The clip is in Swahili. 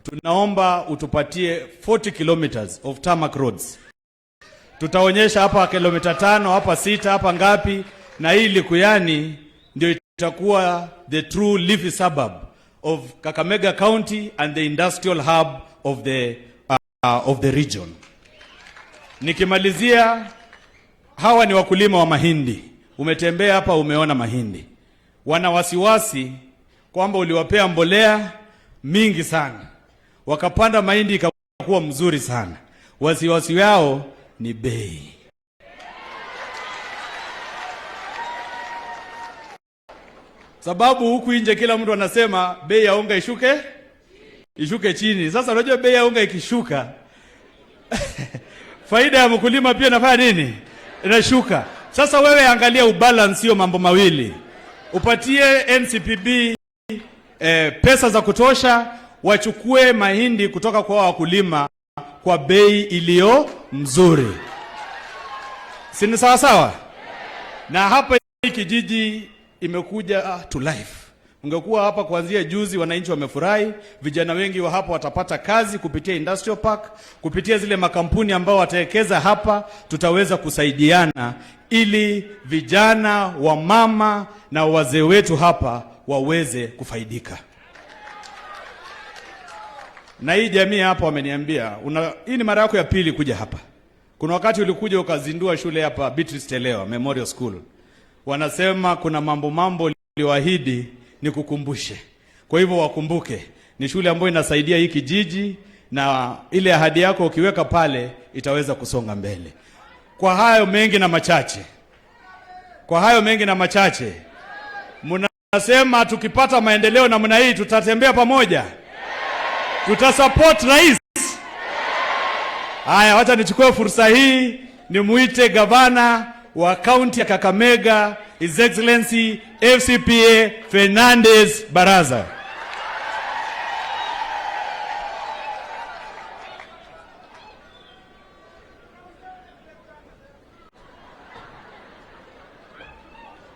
Tunaomba utupatie 40 kilometers of tarmac roads. Tutaonyesha hapa kilomita 5, hapa 6, hapa ngapi, na hii Likuyani ndio itakuwa the true leafy suburb of Kakamega County and the industrial hub of the region. Nikimalizia, hawa ni wakulima wa mahindi. Umetembea hapa umeona mahindi. Wana wasiwasi kwamba uliwapea mbolea mingi sana, wakapanda mahindi ikakuwa mzuri sana. Wasiwasi wao ni bei. Sababu huku nje kila mtu anasema bei ya unga ishuke, ishuke chini. Sasa unajua bei ya unga ikishuka faida ya mkulima pia inafanya nini? Inashuka. Sasa wewe angalia ubalance hiyo mambo mawili, upatie NCPB pesa za kutosha, wachukue mahindi kutoka kwa wakulima kwa bei iliyo mzuri, si ni sawa sawa? Na hapa hii kijiji imekuja to life. Ungekuwa hapa kuanzia juzi, wananchi wamefurahi, vijana wengi wa hapa watapata kazi kupitia industrial park, kupitia zile makampuni ambao watawekeza hapa. Tutaweza kusaidiana ili vijana wa mama na wazee wetu hapa waweze kufaidika. Na hii jamii hapa wameniambia, hii ni mara yako ya pili kuja hapa. Kuna wakati ulikuja ukazindua shule hapa Beatrice Telewa Memorial School. Wanasema kuna mambo ulioahidi nikukumbushe. Kwa hivyo wakumbuke, ni shule ambayo inasaidia hii kijiji na ile ahadi yako ukiweka pale itaweza kusonga mbele. Kwa hayo mengi na machache, kwa hayo mengi na machache, mnasema tukipata maendeleo namna hii tutatembea pamoja, tutasupport rais. Haya, wacha nichukue fursa hii nimuite gavana wa kaunti ya Kakamega, His Excellency FCPA Fernandez Baraza.